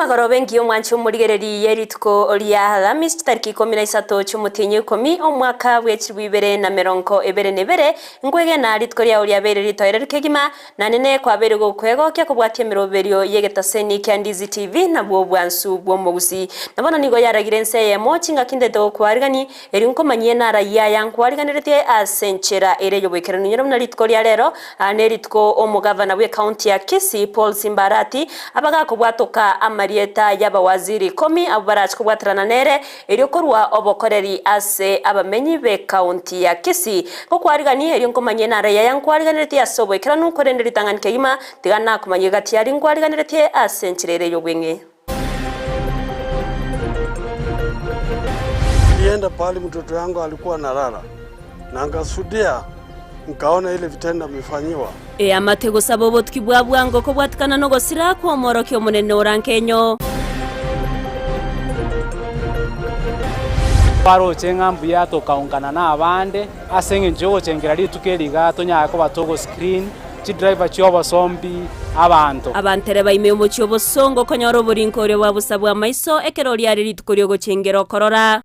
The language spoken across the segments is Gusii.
Emagoroba engiya omwanche omorigereri ye rituko ria Alhamisi chitariki ikomi na isato chi'omotienyi oikomi omwaka bwe chilifu ibere na merongo ebere na ebere, nkwegena rituko riao riabeire ritoereru kegima, na nene kwabeire gokwegokia kobwatia emeroberio y'egetaseni kia Ndizi TV nabwo obwansu bw'omogusii. Na bono nigo yaragire ense eyemo chingaki ndete gokwarigani, erio nkomanyie narayia aya nkwariganeretie ase enchera ere y'oboikeranu. Inyora buna rituko ria rero Aa nerituko omogavana bw'ecounty ya Kisii, Paul Simba Arati, abagakobwatoka amarieta y'abawaziri ikomi abwo barache kobwaterana nere erio korwa obokoreri ase abamenyi b'ecounty ya Kisii. Ngokwariganie erio nkomanyie nare yaya nkwariganeretie ase oboikeranu korende ritang'ani kegima tiga nakomanyie gati aria nkwariganeretie ase enchera ere y'obweng'e. Nilienda pahali mtoto yangu alikuwa analala na nkasudia nkaona ile vitendo amefanyiwa. Eamate gosaba obotuki bwa bwango kobwatikana nogosira kw'omworokia omonene orankenyo. Twaroche ng'a mbuya tokaungana nabande ase engencho y'ogochengera rituko eri iga tonyare koba togo screen Chidriver chi'obosombi abanto. Abantere baime omochie obosongo konyora oborinkoria bwa bosa bw'amaiso ekero riare rituko ri'ogochengera okorora.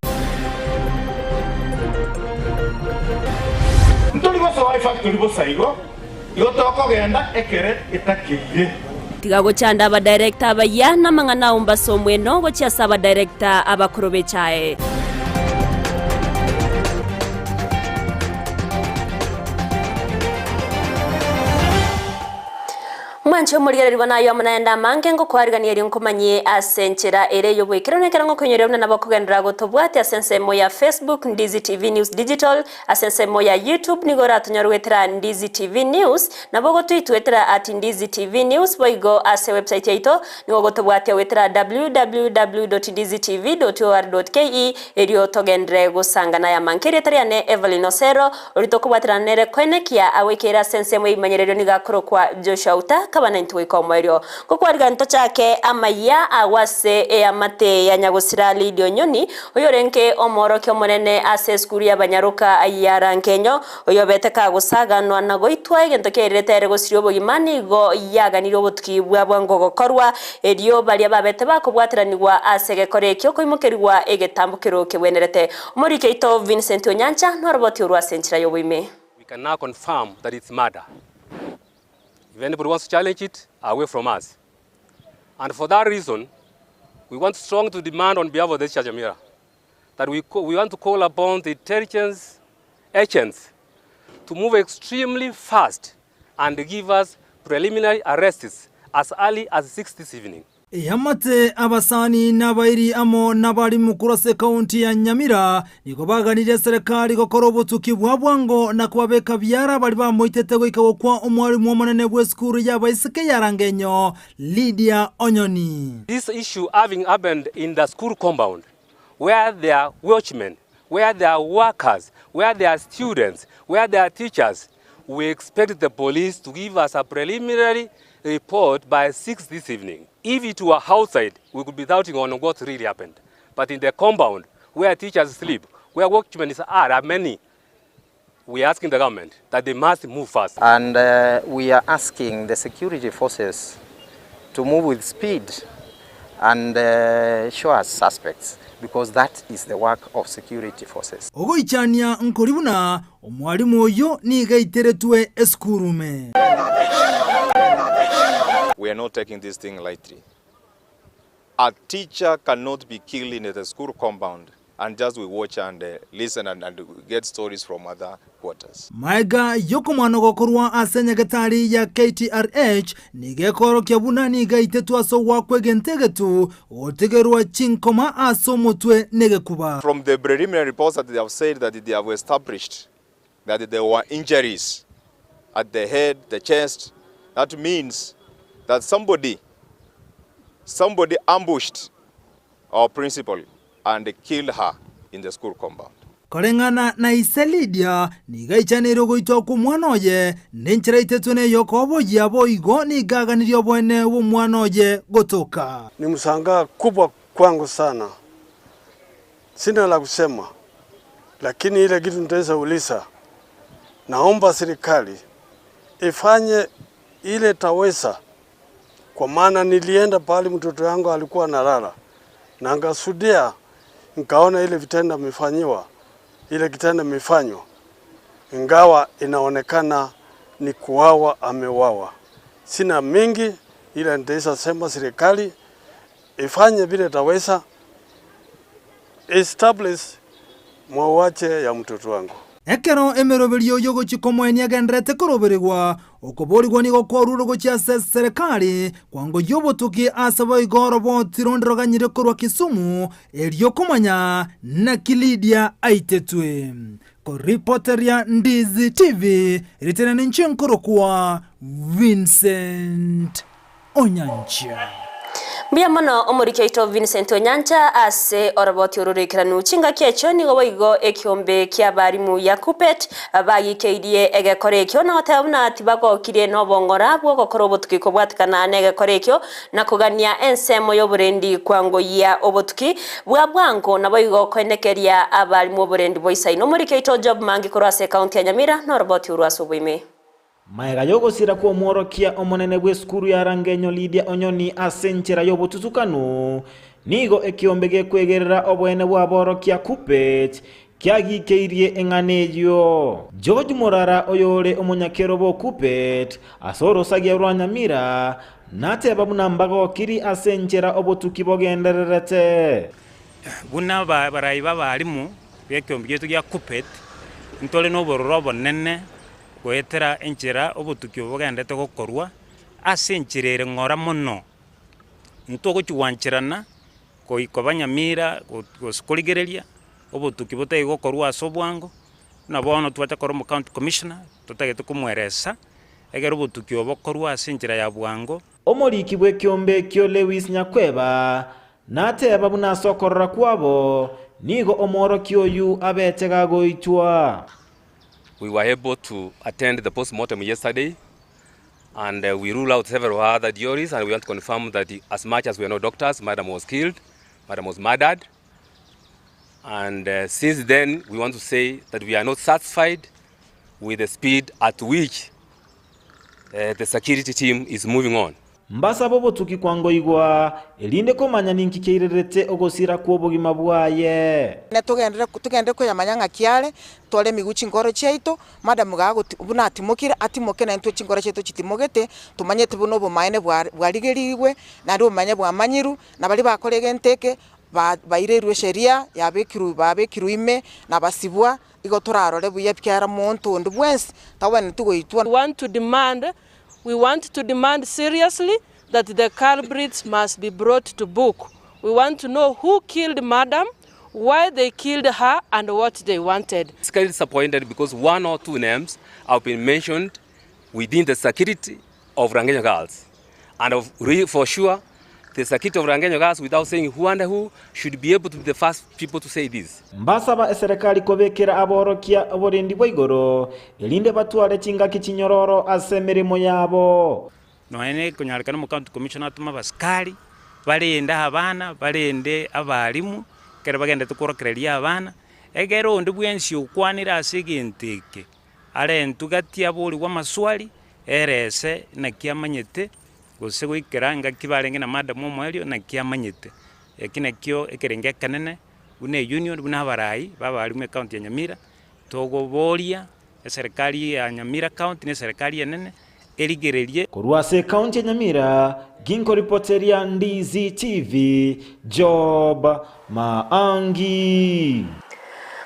Ntori gosoa efactory bosa igo, igo tokogenda ekere etakeire. Tiga gochanda abadirector abayia namang'ana ao mbase omweno gochia ase abadirector abakoro b'echae. Mwanche omorigereria bono ayio amo naende amange ngokwarigania erio nkomanyie ase enchera ere ey'oboikeranu ekero ngokoinyoria buna nabo okogenderera gotobwatia ase ensemo ya Facebook Ndizi TV News Digital ase ensemo ya YouTube nigo oratonyore goetera Ndizi TV News nabo ogotwitwetera at Ndizi TV News boigo ase website yaito nigo ogotobwatia goetera www.ndizitv.or.ke Erio togenderere gosangana ayamanke erieta riane Evelyn Osero, oria tokobwaterana nere koenekia agoikeire ase ensemo y'ebimanyererio nigo akorokwa Joshua Uta, kaba naintwe goika omoerio. Ngokwariga ntochake amayia agwo ase eamate ya nyagosira Lydia Onyoni, oyorenge omoorokia omonene ase esukuru y'abanyaroka ya Rangenyo, oyobete kagosaganwa na goitwa egento kiairerete ere gosiria obogima nigo yaganirie obotuki bwa bwango gokorwa, Erio baria babete bakobwateranigwa ase egekora ekio koimokerigwa egetambokero kegwenerete. Omoriki oito Vincent Onyancha noroboti orwo ase enchera y'oboime. We can now confirm that it's murder. If anybody wants to challenge it, away from us. And for that reason, we want strong to demand on behalf of the Church of Mira that we, we want to call upon the intelligence agents to move extremely fast and give us preliminary arrests as early as 6 this evening. Eamate, abasani na abairi amo nabarimu korwa ase ekaunti ya Nyamira nigo baganirie eserekari gokora obotuki bwa bwango na kobabeka biara baria bamoitete goika gokwa omwarimu omonene bw'esukuru y'abaiseke ya Rangenyo, Lydia Onyoni. This issue having happened in the school compound where there are watchmen, where there are workers, where there are students, where there are teachers, we expect the police to give us a preliminary report by 6 this evening. If it were outside, we could be doubting on what really happened. But in the compound, where teachers sleep, where watchmen are, are many, we are asking the government that they must move fast. And uh, we are asking the security forces to move with speed and uh, show us suspects because that is the work of security forces. Ogoichania nkori buna omwalimu oyio nigo aiteretwe esukuru ime. We are not taking this thing lightly. A teacher cannot be killed in the school compound and just we watch and listen and, and get stories from other quarters. Maega y'okomwanoga korwa ase nyagetari ya KTRH nigo ekoorokia buna nigo aitetwe ase ogoakwa egento egetu, gotigerwa chinkoma ase omotwe negekuba. From the preliminary reports that they have said that they have established that there were injuries at the head, the chest, that means that somebody, somebody ambushed our principal and killed her in the school compound. Koreng'ana na ise Lydia, nigo aichaneire ogoitwa kw'omwana oye, na enchera aitetwe ney'okoboyia boigo nigo aganirie oboene bw'omwana oye gotoka. Ni mshangaa kubwa kwangu sana, sina la kusema, lakini ile kitu nitaweza uliza, naomba serikali ifanye ile taweza. Kwa maana nilienda pahali mtoto yangu alikuwa analala na nikashuhudia, nikaona ile vitendo amefanyiwa, ile kitendo imefanywa, ingawa inaonekana ni kuwawa, amewawa. Sina mingi, ila nitaweza sema serikali ifanye vile itaweza establish mauaji ya mtoto wangu. Ekero emeroberio y'ogochia komoenia egendererete koroberigwa, okoborigwa nigo kwarurwe gochia ase eserekari kwango y'obotuki ase boigo oroboti ronde roganyire korwa Kisumu erio komanya naki Lydia aitetwe. Koripoteria Ndizi TV, ritere ninche nkorokwa Vincent Onyancha. Mbuya mono omoriki oito Vincent Onyancha ase oroboti ororekeranu. Chingaki echio nigo boigo ekiombe ki'abarimu ya Kuppet bagikeirie egekora ekio na goteba buna tibagokirie nobong'ora bw'ogokora obotuki kobwatikana negekora ekio na kogania ensemo y'oborendi kwangoyia obotuki bwa bwango naboigo koenekeria abarimu oborendi boisaine. Omoriki oito Job Mangi korwa ase ekaunti ya Nyamira noroboti orwo ase oboime. Magega y'ogosira kw'omworokia omonene bw'esukuru ya Rangenyo Lydia Onyoni ase enchera y'obotutukanu, nigo ekeombe gekwegerera oboene bw'aborokia Kuppet kiagikeirie eng'ana eyio. George Morara oyore omonyakerobo o Kuppet ase orosagia rwa Nyamira nateba buna mbagokiri ase enchera obotuki bogendererete. Buna abarai b'abalimu b'ekeombe giaito gia Kuppet, ntore nobororo obonene goetera enchera obotuki obo bogenderete gokorwa ase enchera ere ng'ora mono. Ntogochi gwancherana koba nyamira gose korigereria obotuki botari gokorwa ase obwango, buna bono twacha korwa omo county commissioner totagete komoeresa ekero obotuki obo bokorwa ase enchera ya bwango. Omoriki bw'ekeombe ekio Lewis Nyakweba nateba buna ase okorora kwabo nigo omworokia oyio abete gagoitwa. We were able to attend the postmortem yesterday and we rule out several other theories and we want to confirm that as much as we are not doctors, madam was killed, madam was murdered. And uh, since then, we want to say that we are not satisfied with the speed at which uh, the security team is moving on. Mbasabe obotuki kwangoigwa, erinde komanya ninki kiairerete ogosira kw'obogima bwaye. Ne togenderere togenderere koyamanya ng'aki are, tware emigwe chinkoro chiaito, madam gagoti buna atimokire, atimoke naintwe chinkoro chiaito chitimogete, tomanyete buna obomaene bwa bwarigerigwe, naende obomaene bwamanyirwe, na baria bakora egento eke, ba bairerwe esheria yabekirwe babekirwe ime, na basibwa, igo torarore buya kera monto onde bwensi tagwenereti goitwa. We want to demand, we want to demand seriously that the culprits must be brought to book. We want to know who killed madam, why they killed her and what they wanted. It's kind of disappointed because one or two names have been mentioned within the security of Rangenyo Girls. And of, for sure, the security of Rangenyo Girls, without saying who and who, should be able to be the first people to say this. Mbasaba eserekari kobekera aborokia oborendi bwa igoro, erinde batware chingaki chinyororo ase emeremo yabo. Nonya nekonyarekana omocounty commissioner atome abasikari, barende abana, barende abalimu, ekero bagenderete kworokereria abana, egere onde bwensi okwanire ase egento eke, arentwe gati aborigwe amaswali, erese naki amanyete, gose goikera engaki barenge na madam omoerio naki amanyete. Eki nakio ekerengo ekenene buna eunion buna abarai ba abalimu ecounty ya Nyamira, togoboria eserekari ya Nyamira county na eserekari enene erigererie. Korwa ase ekaunti ya Nyamira, ginkoripoteria Ndizi TV, Job Maangi.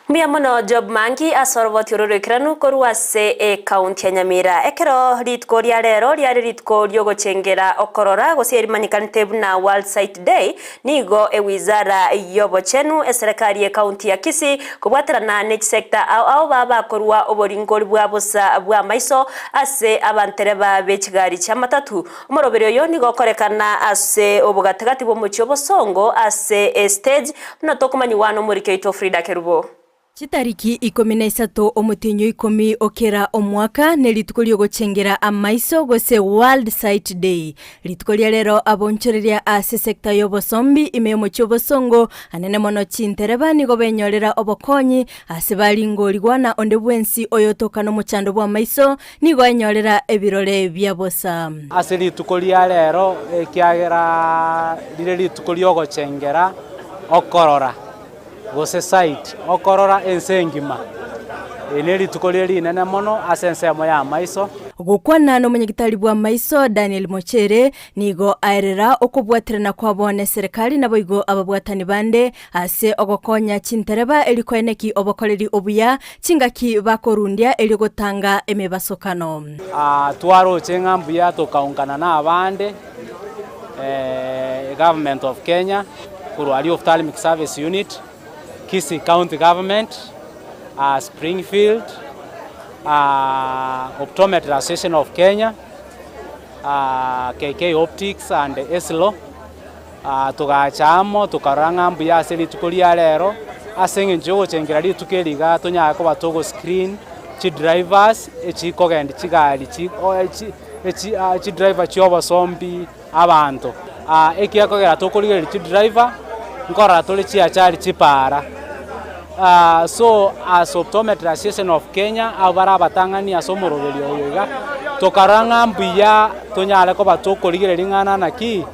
Mbuya mono Job Mangi ase oroboti oro roikeranu korwa ase ecounty ya Nyamira. Ekero rituko ria rero riare rituko riogochengera okorora gose erimanyekanete buna World Sight Day, nigo ewizara y'obochenu eserekari y'ecounty ya Kisii kobwaterana ne chisector ao ao babakorwa oboringori bwa bosa bw'amaiso ase abantereba be chigari chi'amatatu. Omoroberi oyo nigo okorekana ase obogatigati bw'omochie o Bosongo ase estage buna tokomanyigwa nomoriki oito Frida Kerubo. Chitariki 13 omotienyi o ikomi o kera omwaka nerituko riogochengera amaiso gose World Sight Day. Rituko ria rero abonchoreria ase sector y'obosombi ime y'omochie obosongo anene mono chintereba nigo benyorera obokonyi ase baringorigwa na onde bwensi oyotoka nomochando bw'amaiso nigo enyorera ebirore bia bosa. Ase rituko ria rero ekiagera rire rituko riogochengera okorora. gose sight, okorora ense engima. Eri nerituko rire rinene mono ase ensemo y'amaiso. Gokwana nomonyagitari bw'amaiso Daniel Mochere nigo aerera okobwaterana kwabo neserekari naboigo ababwatani bande ase ogokonya chintereba erio koeneki obokoreri obuya chingaki bakorundia erio gotanga emebasokano. Twaroche ng'a mbuya tokaungana nabande Government of Kenya korwa aria Ophthalmic Service Unit, Kisii County Government, Springfield, Optometry Association of Kenya, KK Optics and Eslo, togacha amo tokarora ng'a mbuya ase rituko ria rero, ase eng'encho ya ogochengera rituko eri iga tonyare koba togo screen chidrivers echikogendia chigari chi chi chidriver chi'obosombi abanto. Ekiagera tokorigereria chidriver, nkorora tore chiachari chipaara. So as Optometry Association of Kenya, abwo bare abatang'ani ase omoroberio oyo iga, tokarora ng'a mbuya tonyare koba tokorigereria ring'ana naki,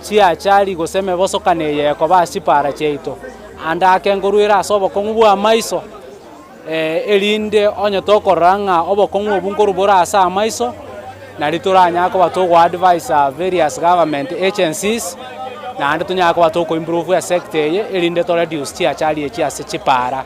chiachari gose emebosokano eye ekoba ase chipaara chiaito. Ande ake nkorwere ase obokong'u bwa amaiso. Erinde onye tokorora ng'a obokong'u obwo nkorwa bore ase amaiso, nario toranyare koba togo advise various government agencies, naende tonyare koba toko improve esector eye, erinde to reduce chiachari echi ase chipara.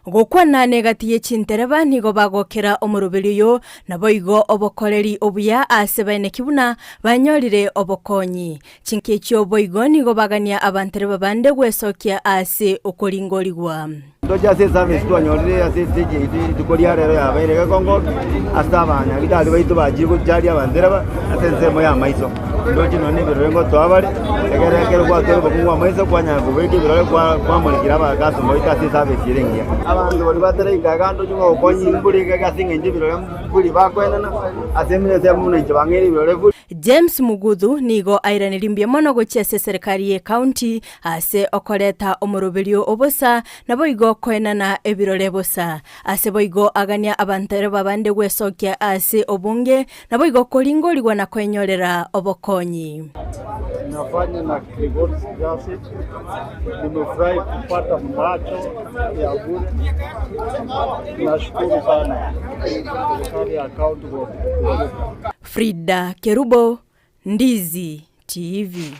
Gokwana negati ye chintereba nigo bagokera omoroberi oyo, naboigo obokoreri obuya ase baeneki buna banyorire obokonyi. Chinki echio boigo nigo bagania abantereba bande gwesokia ase okoringorigwa. Ntoche ase eservice twanyorire ase estage yaito rituko ria rero yabeire gekongo ase abanyagitari baito bachire gocharia abantereba ase ensemo ya amaiso. Ndoche nonya na ebirore ngotoa bare, ekere ekero gwatoa obokong'u bwa amaiso kwanyara kobeka ebirore kwa kwamorekera abakasoma baito ase eservice ere engiya. Abanto baria bataraika iga ndoche ng'a obokonyi mbore iga ase eng'encho ebirore mbori bakoenana ase ensemo buna inche bang'eire ebirore buna. James Muguthu nigo airanerie mbuya mono gochia ase eserekari ye county ase okoreta omoroberio o bosa, naboigo koenana ebirore bosa. Ase boigo agania abantereba bande gwesokia ase obonge, naboigo koringorigwa na kwenyorera obokonyi. Nafanya na Gregoris Graphic. Nimefurahi kupata macho ya bure. Nashukuru sana serikali ya kaunti kwa kutukumbuka. Frida Kerubo, Ndizi TV.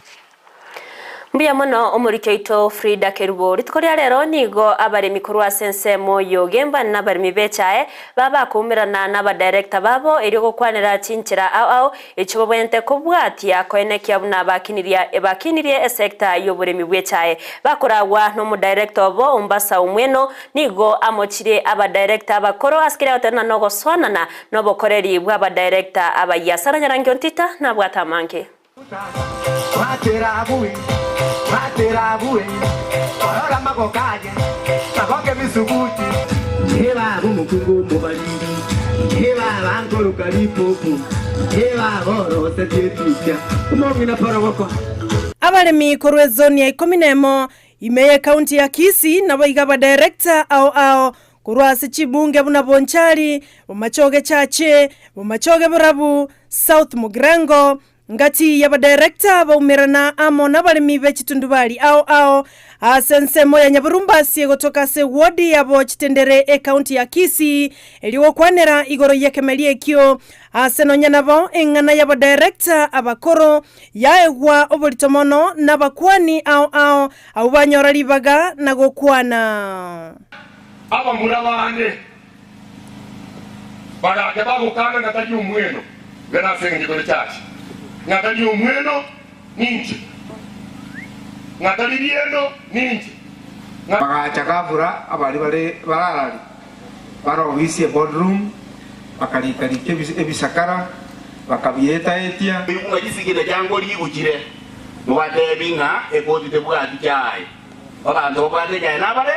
Mbuya mono omoriki oito Frida Kerubo. Rituko ria rero nigo abaremi korwa ase ensemo y'Ogemba na abaremi b'echae babakoumerana n'abadirector babo erio gokwanera chinchera ao ao echio babwenerete kobwatia koenekia buna bakiniria bakinirie esector y'oboremi bw'echae. Bakoragwa n'omodirector obo Ombasa Omweno nigo amochirie abadirector abakoro ase keria gotenena nogosoanana Nobokoreri bw'abadirector abayia. Sarah Nyarangi Ontita nabwate amange. Abaremi korwa ezoni ya ikomi nemo ime y'ecounty ya Kisii naboigo abadirector ao ao Korwa ase chibunge buna Bonchari, Bomachoge Chache, Bomachoge Borabu, South Mugirango, ngati y'abadirector baumerana amo nabaremi be chitundubari ao ao ase ensemo ya Nyaborumbasi gotoka ase ewodi yabo Chitendere ecounty ya Kisii erio gokwanera igoro y'ekemeri ekio ase nonya nabo eng'ana y'abadirector abakoro yaegwa oborito mono nabakwani ao ao abwo banyora ribaga na gokwana. Abamura baane bagacha bagokana ng'a tari omweno, ng'a nase engencho tore chache, ng'a tari omweno ninche, ng'a tari riendo ninche, ng'a. Bagacha gafura abaria bare bararari bare ofisi e boardroom, bakarika-rika ebisakara, bakabieta-etia. Ng'a chisigina chiango riguchire, mobatebi ng'a ekoti tebwati chaye. Abanto babwate enyae nabare.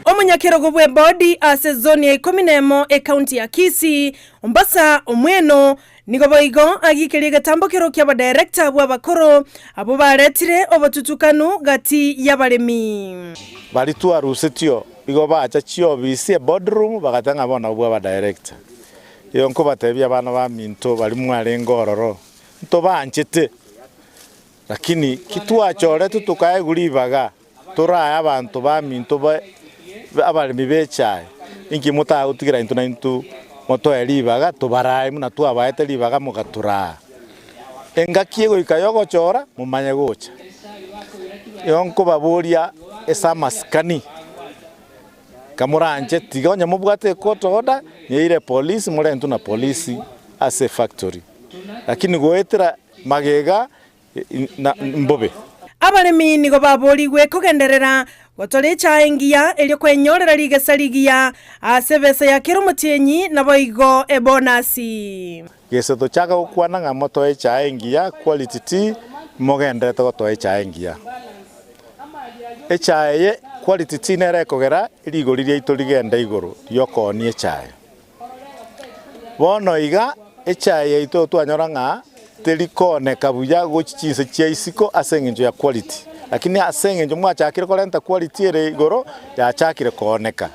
Omonyakerogo bw'ebodi ase ezoni ya ikomi nemo ekaunti ya Kisii, Ombasa Omweno, nigo boigo agikeria egetambokero ki'abadirector bw'abakoro abwo baretire obotutukanu gati y'abaremi. Baria twarusetio igo bacha chiofisi eboardroom bagateba ng'a bono nabwo bw'abadirector. Igo nkobatebia abana baminto baria mwarenge ororo, ntobanchete. Lakini ki twachoretwe tokaegwa ribaga torae abanto baminto abaremi b'echae, inki motagotigera intwe naintwe motoe ribaga tobarae buna twabaete ribaga mogatoraa? Engaki egoika y'ogochora momanye gocha. Igo nkobaboria ase amasikani, kamoranche tiga onye mobwate ecourt order, nyeire polisi morentwe na polisi ase efactory. Lakini goetera Magega na mbobe. Abaremi nigo baboorigwe kogenderera gotora echae engiya erio kwenyorera rigesa rigiya ase ebesa ya kera omotienyi naboigo ebonasi. Gese tochaka gokwana ng'a motoe echae engiya, quality tea, mogendererete gotoa echae engiya. Echae eye quality tea nere ekogera rigori riaito rigende igoro riokoonia echae. Bono iga echae yaito twanyora ng'a teri kooneka buya gochia chinse chia isiko ase eng'encho ya quality, lakini ase eng'encho mwachakire korenta quality ere igoro yachakire kooneka.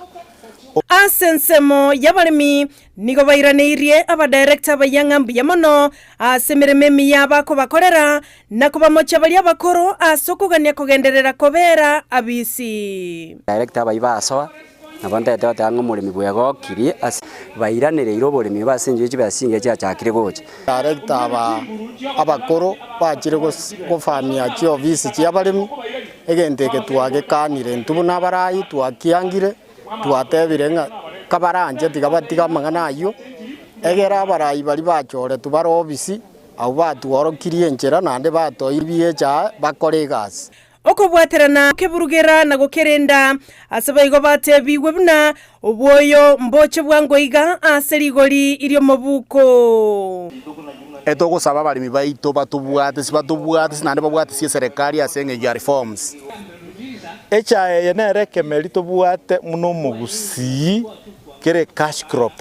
Ase ensemo y'abaremi nigo bairaneirie abadirector abayia ng'a mbuya mono ase emeremo emiya bakobakorera, na kobamochia baria abakoro ase okogania kogenderera kobera abisi. Director abayia basoa Nabo ntagete goteba ng'a omoremi bwegokirie ase bairanereire oboremi obo ase enchera ye chibesa chingiya chiachakire gocha. Director aba abakoro bachire gofamia chiofisi chiabaremi, egento eke twagekanire intwe buna abarai twakiangire, twatebire ng'a kabaranche tiga batige amang'ana ayio, egere abarai baria bachoretwe bare ofisi, abwo batworokirie enchera naende batoibie echae bakore egasi. Okobwaterana keburugera na gokerenda, ase boigo batebigwe buna obwoyo mboche bwango iga ase rigori ri'omobuko. Etogosaba abaremi baito batobwatesi batobwatesi naende babwatesi eserekari ase eng'encho ya reforms. Echae eye nere ekemeri tobwate buna omogusii kere cash crop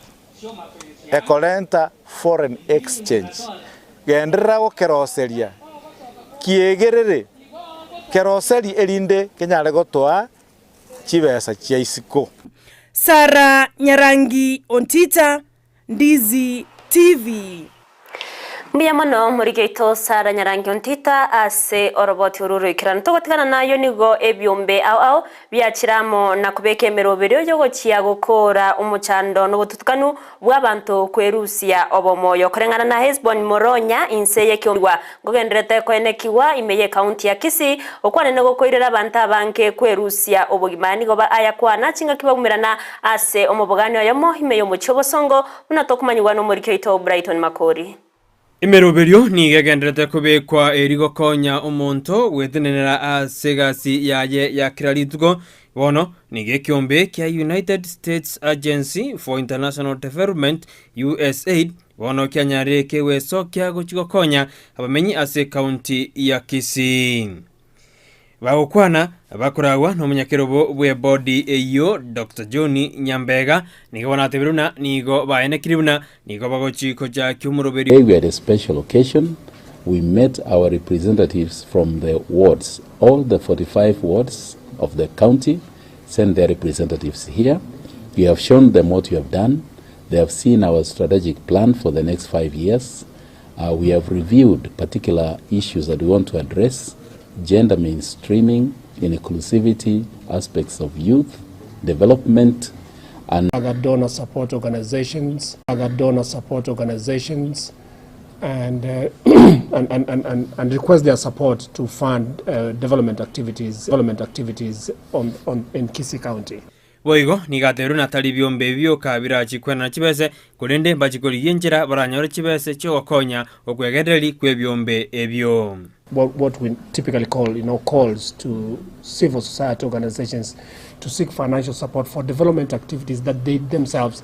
ekorenta foreign exchange. Genderera gokeroseria kiegerere, keroserie erinde kenyare gotoa chibesa chia isiko. Sarah Nyarangi Ontita, Ndizi TV. Mbuya mono moriki oito Sarah Nyarangi Ontita ase oroboti oru roikeranu. Togotigana nayo nigo ebiombe ao ao biachire amo na kobeka emeroberio yogochia gokoora omochando nobotutukanu bw'abanto kwerusia obomoyo. Koreng'ana na Hesbon Moronya inse y'ekiombe nkogendererete koenekigwa ime y'ekaunti ya Kisii, okwanene gokoirera abanto abange kwerusia obogima. Nigo ayakwana chingaki baumerana ase omobogani oyomo ime y'omochie obosongo buna tokomanyigwa nomoriki oito Brighton Makori. Emeroberio nigo egendererete kobekwa erio gokonya omonto gwetenenera ase egasi yaye ya kera rituko. Bono nigo ekeombe kia United States Agency for International Development, USAID, bono kianyarire kegwesokia gochia gokonya abamenyi ase ekaunti ya Kisii. Bagokwana bakoragwa nomonyakerobo bw'ebodi eyio Doctor John Nyambega nigo banatebire buna nigo baenekirie buna nigo bagochi kochakia omoroberio. Today we had a special occasion, we met our representatives from the wards, all the 45 wards of the county sent their representatives here. We have shown them what we have done, they have seen our strategic plan for the next 5 years. We have reviewed particular issues that we want to address, gender mainstreaming, inclusivity, aspects of youth, development, and other donor support organizations, other donor support organizations, and, and, and, and, and, and request their support to fund development activities, development activities on, on, in Kisii County. Boigo nigo atebirie buna tari ebiombe ebi bioka birachie kwenana chibese, korende mbachie korigia enchera baranyore chibese chi'ogokonya okwegendereria kw'ebiombe ebio. What we typically call, you know, calls to civil society organizations to seek financial support for development activities that they themselves.